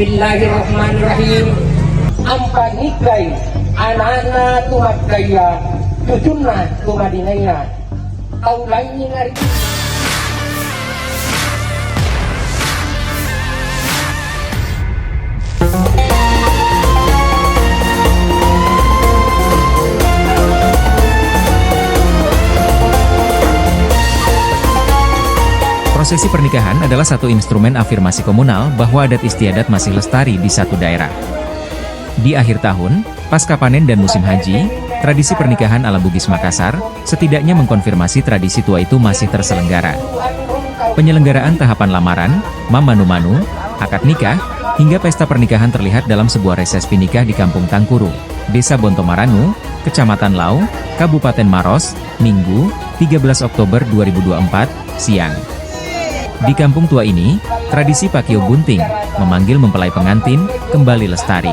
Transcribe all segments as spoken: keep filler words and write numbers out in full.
Bismillahirrahmanirrahim. Ampanikkai ana'na tu Makkaya, cucunna tu Madinaya. Tau lanynying ari Prosesi pernikahan adalah satu instrumen afirmasi komunal bahwa adat istiadat masih lestari di satu daerah. Di akhir tahun, pasca panen dan musim haji, tradisi pernikahan ala Bugis Makassar setidaknya mengkonfirmasi tradisi tua itu masih terselenggara. Penyelenggaraan tahapan lamaran, mammanu-manu, akad nikah, hingga pesta pernikahan terlihat dalam sebuah resepsi nikah di Kampung Tangkuru, Desa Bontomaranu, Kecamatan Lau, Kabupaten Maros, Minggu, tiga belas Oktober dua ribu dua puluh empat, siang. Di kampung tua ini, tradisi pakio bunting, memanggil mempelai pengantin, kembali lestari.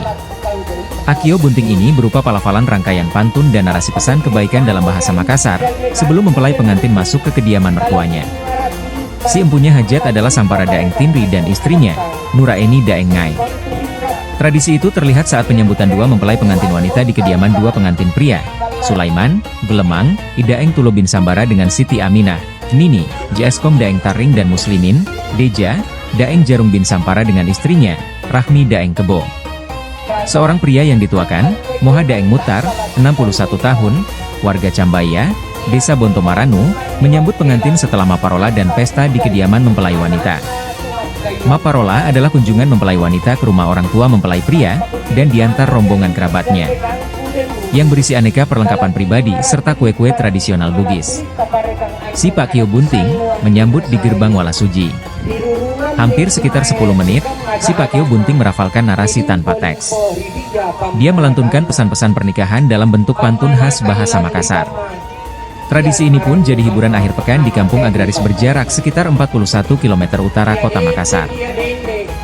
Pakio bunting ini berupa palafalan rangkaian pantun dan narasi pesan kebaikan dalam bahasa Makassar sebelum mempelai pengantin masuk ke kediaman mertuanya. Si empunya hajat adalah Sampara Daeng Tinri dan istrinya, Nuraeni Daeng Ngai. Tradisi itu terlihat saat penyambutan dua mempelai pengantin wanita di kediaman dua pengantin pria, Sulaiman, Gelemang, I Daeng Tulo bin Sambara dengan Siti Aminah, Nini, J S Kom Daeng Tarring dan Muslimin, Deja, Daeng Jarung bin Sampara dengan istrinya, Rahmi Daeng Kebo. Seorang pria yang dituakan, Moha Daeng Mutar, enam puluh satu tahun, warga Cambaya, Desa Bontomaranu, menyambut pengantin setelah maparola dan pesta di kediaman mempelai wanita. Maparola adalah kunjungan mempelai wanita ke rumah orang tua mempelai pria dan diantar rombongan kerabatnya, yang berisi aneka perlengkapan pribadi serta kue-kue tradisional Bugis. Si Pakio Bunting menyambut di gerbang Walasuji. Hampir sekitar sepuluh menit, si Pakio Bunting merafalkan narasi tanpa teks. Dia melantunkan pesan-pesan pernikahan dalam bentuk pantun khas bahasa Makassar. Tradisi ini pun jadi hiburan akhir pekan di kampung agraris berjarak sekitar empat puluh satu kilometer utara kota Makassar.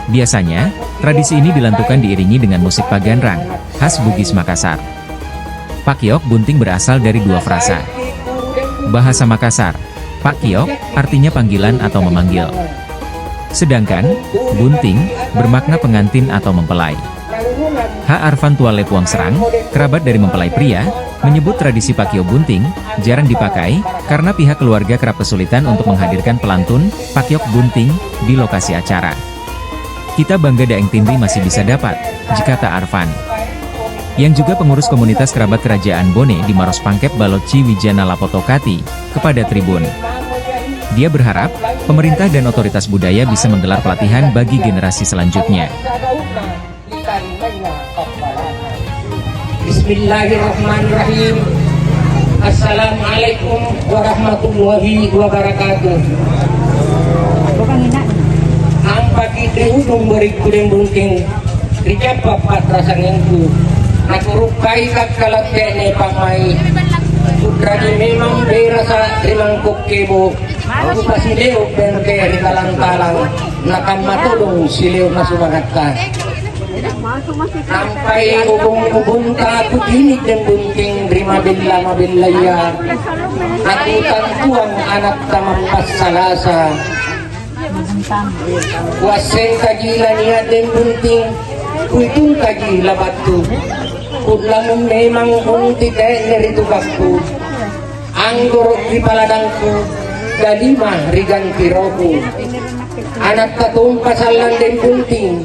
Biasanya, tradisi ini dilantukan diiringi dengan musik paganrang, khas Bugis Makassar. Pakiok bunting berasal dari dua frasa. Bahasa Makassar, pakiok artinya panggilan atau memanggil. Sedangkan, bunting bermakna pengantin atau mempelai. H. Arfan Tuale Puang Serang, kerabat dari mempelai pria, menyebut tradisi pakio bunting jarang dipakai karena pihak keluarga kerap kesulitan untuk menghadirkan pelantun pakiok bunting di lokasi acara. "Kita bangga Daeng Tinri masih bisa dapat," jikata Arfan, yang juga pengurus komunitas kerabat kerajaan Bone di Maros Pangkep Balocci Wijana Lapotokati, kepada Tribun. Dia berharap, pemerintah dan otoritas budaya bisa menggelar pelatihan bagi generasi selanjutnya. Bismillahirrahmanirrahim. Assalamualaikum warahmatullahi wabarakatuh. Ampaki ri ujung bariku deng bunting, ri cappa pa'rasangengku. Nakuruppai kakkala te'ne pa'mai'. Putraki memang berasa ri mangkok kebo. Kupasileo' berte ri talang-talang. Nakamma todong sileo' nasumagatta. Nampai ubung-ubunta kucini' deng bunting ri mabella-mabellaya. Nakutantuang anatta mappassalasa. Kuassengkaji lania' deng bunting, kuitungkaji labattu. Ku'lamung memang unti te'ne ri tukakku. Anggoro' ri paladangku, dalima ri gantiroku. Anatta tompa sallang deng bunting,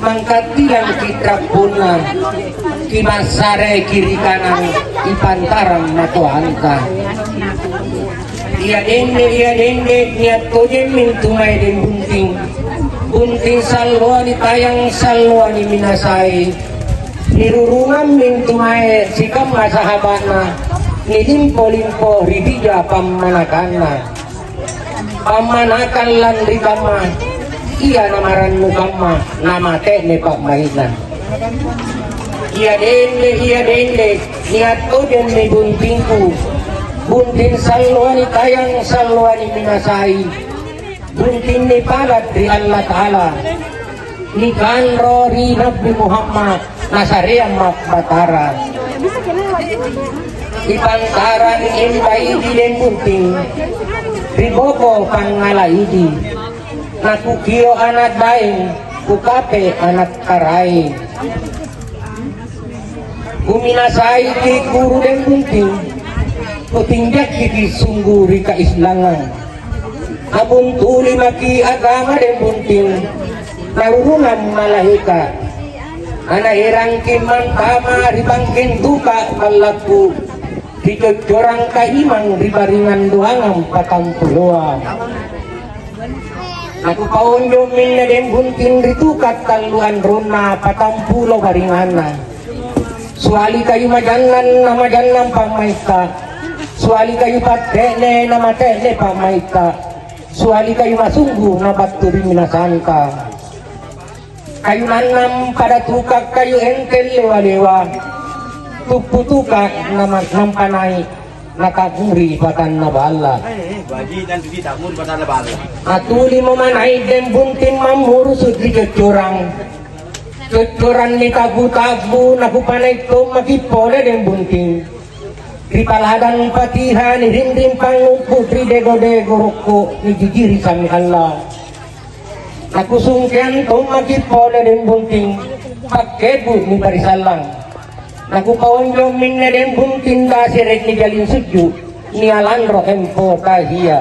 mangkattilangki' rapponna, kimassareki ri kanang, ipantarang matoanta. Ia dende, ia dende, nia' tojeng mintu mae deng bunting. Bunting salloani tayang, salloani minasai. Nirurungang mintu mae sikamma sahaba'na, nilimpo-limpo ri bija pammanakanna. Pammanakang lanri kamma, ia namarannu kamma, namate'ne pa'mai'na. Ia dende, ia dende, nia' tojenni buntingku. Bunting salloani tayang, salloani minasai. Bunting nipala' ri Allata'ala, nikanro ri Nabbi Muhammad, nasareang ma-, Batara. Ipantarang imbaiji deng bunting, ri boko pangngalaiji. Nakukio ana' daeng, Kukape ana' karaeng. Kuminasaiki guru Deng Bunting. Kutinjakkiki sunggu ri kaislamangang. Nabuntuli maki agama Deng Bunting. Narurungang malaeka'. Nanaerangki mantama ri bangkeng duka ballakku. Ri coccorang kaimang ri baringang doangang patampuloa. Nakupaonjo' minne Deng Bunting ri tuka' tallu anronna patampulo baringanna. Suali kayu majannang namajannang pa'maitta. Suali kayu patte'ne namate'ne pa'maitta. Suali kayu masunggu nabattu ri minasanta. Kayu nannang pada tuka' kayu enteng lewa-lewa. Tuppu tuka' nama-, nampa nai'. Nata'muri patanna balla'. Eh, eh, baji' dan suci ta'muri patanna balla'. Atulimo manai' Deng Bunting mammurusu' ri coccorang. Coccorang nita'bu-ta'bu nakupanai' tommaki pole Deng Bunting. Ri paladang patiha nirinring pangngukku ri dego-dego rokko nijijiri sami Allah. Nakusungkeang tommaki pole Deng Bunting, pakke'bu' niparisallang. Nakupaonjo' minne Deng Bunting dasere' nijaling sujju', nialanro empo tahia.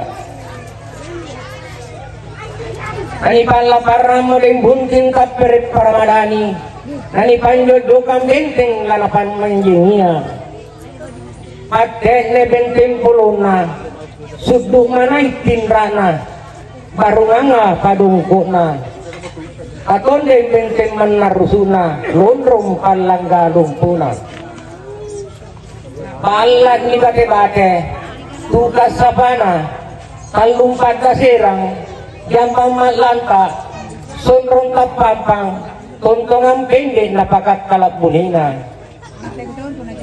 Nanipa'laparrammo Deng Bunting tappere' Paramadani, nanipanjojokang benteng lanapammanjengia. Patte'ne benteng polonna, suddu' manai' pinra'na, barunganga padongko'na. Tatondeng benteng mannarrusu'na, lonrong pallangga lompona. Balla' nibate-bate, tuka' sapana, tallung pa'gaserang, jambang ma'lanta, sonrong tappampang, tontongang pende' napakakkala' bonena.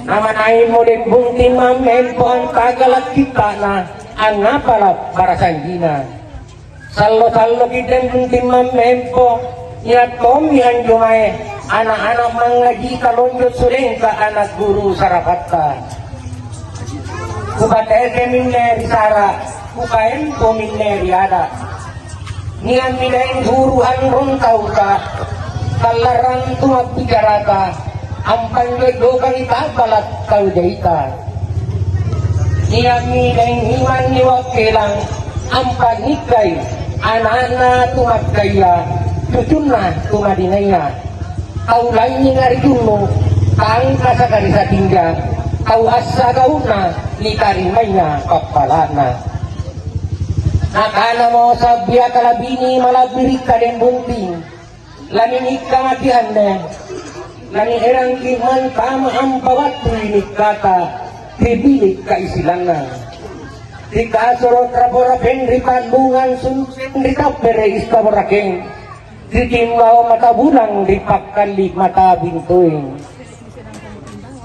Namanaimo Deng Bunting mammempo antagala' kitta'na, angngapala' barasanjina. Sallo-salloki Deng Bunting mammempo, nia' tommi anjo mae ana'-ana' mangngajika lonjo' sulengka ana' guru sarapatta. Kupateke minne ri sara', kupaempo minne ri ada'. Nia'mi Deng guru anrong tauta, tallarang tu mabbicarata, ampanjojjokangi tabbala' tau jaita. Nia'mi Deng imang niwakkelang, ampannikkai ana'na tu Makkaya, cucunna tu Madinaya. Tau lanynyinga ri junnu', tangkasaka ri satinja, tau assagau'na nitarimaya pappala'na. Nakanamo Sabbiaka Labini mala'birikka Deng Bunting, "Laninikka maki' anne, lanierangki' mantama' ampabattui nikkata ri bili' kaisilanna. Ri kasoro' rapo-rapeng ri pa'lungang sunseng ri tappere' Istaborakeng." Ri timbao mata bulang, ri pakkalli' mata bintoeng.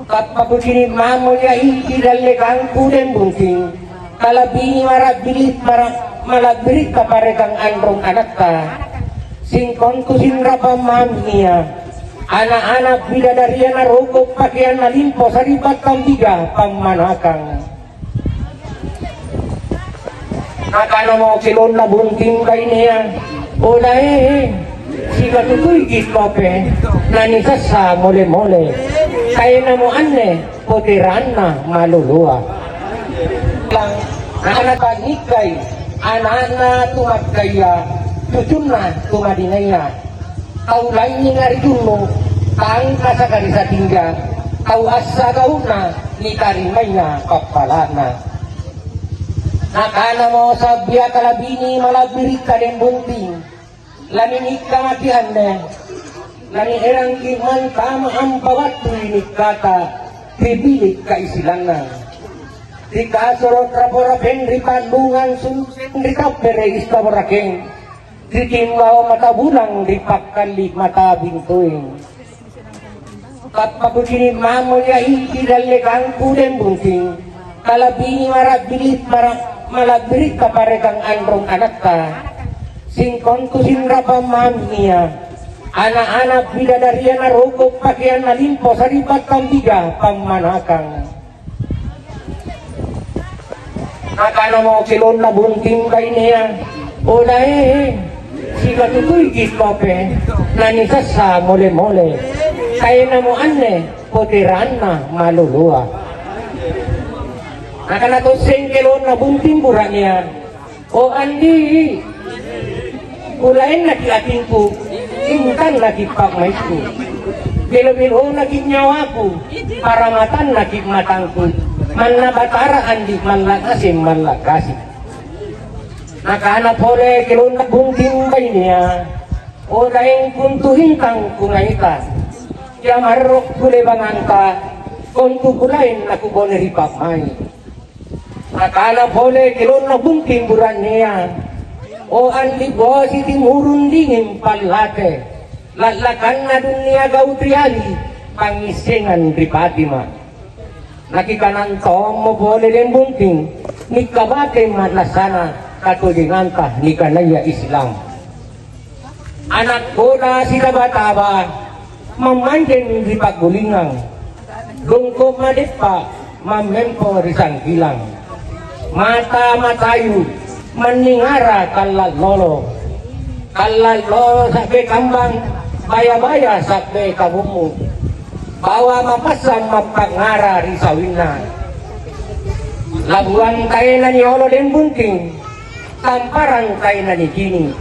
Tappa' kucini' mamo ia iji dallekangku Deng Bunting. Kala'bini mara'bili-, mara-, mala'biritta parekang anrong anatta. Singkontu sinrapang mami ia. Ana'-ana' bidadaria naroko' pakeanna limpo sari'battang bija pammanakang. Nakanamo kelonna Bunting bainea, "O dae, sikatutuiki' kope, nanisassa mole-mole. Kaenamo anne poteranna maloloa." Ana' pannikkai, ana'na tu Makkaya, cucunna tu Madinaya. Tau lanynyinga ri junnu', tangkasaka ri satinja, tau assagau'na nitarimaya pappala'na. Nakanamo Sabbiaka Labini mala'birikka Deng Bunting, "Laninikka maki' anne, lanierangki' mantama' ampabattui nikkata ri bili' kaisilanna. Ri kasoro' rapo-rapeng ri pa'lungang sunseng ri tappere' Istaborakeng." Ri timbao mata bulang, ri pakkalli' mata bintoeng. Tappa' kucini' mamo ia iji dallekangku Deng Bunting. Kala'bini mara'bili-, mara-, mala'biritta parekang anrong anatta. Singkontu sinrapang mami ia. Ana'-ana' bidadaria naroko' pakeanna limpo sari'battang bija pammanakang. Nakanamo kelonna Bunting bainea, "O dae, Sikatutuiki tope, nanisassa mole-mole. Kaenamo anne poteranna maloloa. Nakana tosseng kelonna bunting bura'nea, "O Andi, bulaennaki atingku, intannaki pa'maikku. Belo-belonaki nyawaku, paramatannaki matangku. Manna Batara Andi, malla' ngaseng, malla' ngaseng." Nakana pole kelonna bunting bainea, "O daeng kuntu intang kungaita, iamarro kulebanganta, kontu bulaeng nakubone ri pa'mai'." Nakana pole kelonna bunting bura'nea, "O Andi bosi timurung dinging pallate, lallakanna dunia gau' ri ali, pangngissengang ri Fatima." Nakikanang tommo pole deng bunting, nikabate ma'nassana katojenganta nikanaya Islam. Ana' koda sitaba-taba, mammanjeng ri pa'gulingang. Dongko' madeppa, mammempo ri sangkilang. Mata matayu, manningara kallallolo. Kallallolo sa'be kambang, baya-baya sa'be kabummu. Bawa mapassang mappangngara ri sawinna. Labuang taena niolo deng bunting, tamparang taena nicini'.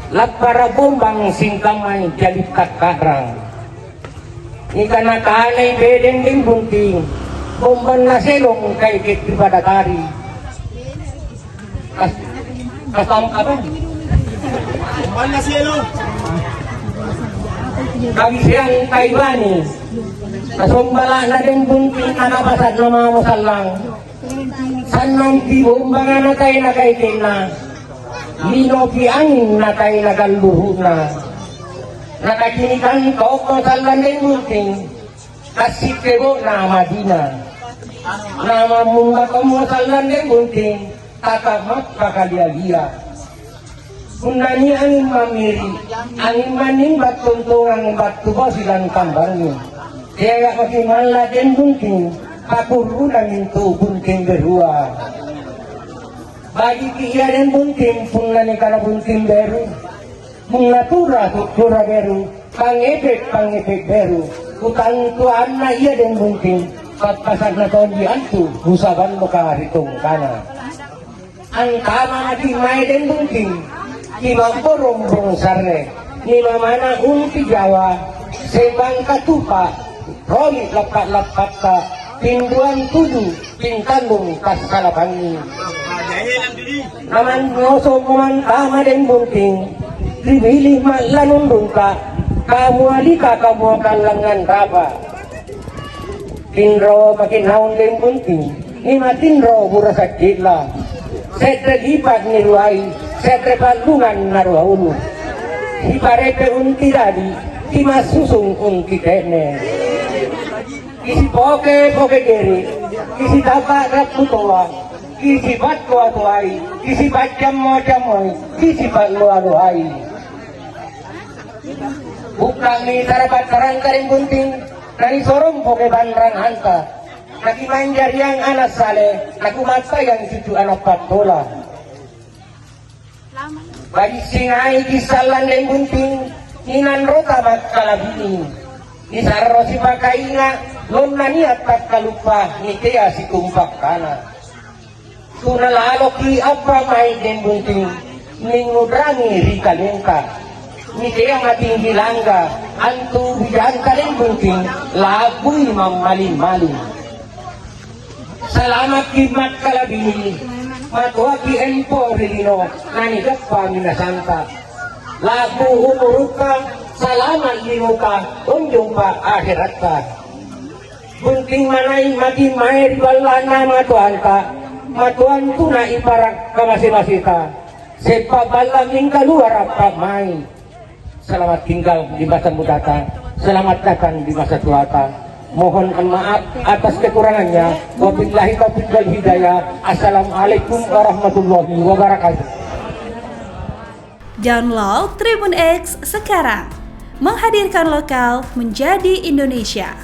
Lappara' bombang singkammai jali takkarang. Nikana-kanai bedeng deng bunting, bombang naselong kaike ri padatari. Kas-, kasam-, apa? Bombang naselong. Kabiseang Taiwani. Kasombala'na deng bunting, ana' pasa'na mamo sallang. Sannampi bombanga natae nakaikenna. Linopi anging natae nagalluru'na. Nakacinikang toko sallang deng bunting. Kassikkebo'na Madinah. Namammumba tommo sallang deng bunting. Tata Makka kalia-lia. Punna nia' anging mammiri', anging maning battontongang battu bosi lantambangi. Teaga' maki' malla' deng bunting, pakurrunang mintu bunting berua. Bajiki ia deng bunting punna nikana bunting beru. Munnatura tu'tura beru, pangngepek-pangngepek beru. Kutantuanna ia deng bunting, pappasa'na tonji antu, kusabannoka ri tongkana. Antama' maki' mae deng bunting, kimamborong-borong sarre, nimamana unti Jawa, sembang katupa, romi lappa'-lappatta, pinduang tuju, pintallung tassalapangi. Namangngoso'mo mantama' deng bunting, ribili' ma'lanundungka, kamualika kamua kallangngang rapa. Tinro maki' naung deng bunting, nimatinro burasa' ki'la. Se're lipa' niruai, se're pallungang naruaulu. Siparepe' unti dadi, simassusung unti te'ne. Kisipoke-poke gere', kisitaba' rappu toa, kisipattoa-toai, kisipajammo-jammoi, kisipalloa-loai. Bukka'mi tarabat-tarangka deng bunting, nanisorompoke banrang anta. Nakimanjariang ana' sale, nakumattayang cucu ana' pattola. Baji' singaiki sallang deng bunting, ninanrota makkalabini. Nisarro sipakainga', lonna nia' takkaluppa, nitea sikumpakkana. Tuna laloki appa' mai' deng bunting, ningngu'rangi ri kalengka. Nitea matinggi langga, antu bijanta deng bunting, la'bui mammaling-maling. Salamakki' makkalabini, matoaki' empo ri lino, nanigappa minasanta. La'bu umurukka, salama' linoka, unjungpa aheratta. Bunting manai' maki' mae ri balla'na matoanta, matoantu naipara' kamase-maseta. Seppa' balla' mingka luara' pa'mai'. Selamat tinggal di masa mudata, selamat datang di masa tuata. Mohon maaf atas kekurangannya. Wabillahi taufiq wal hidayah. Assalamualaikum warahmatullahi wabarakatuh. Download Tribun X sekarang. Menghadirkan lokal menjadi Indonesia.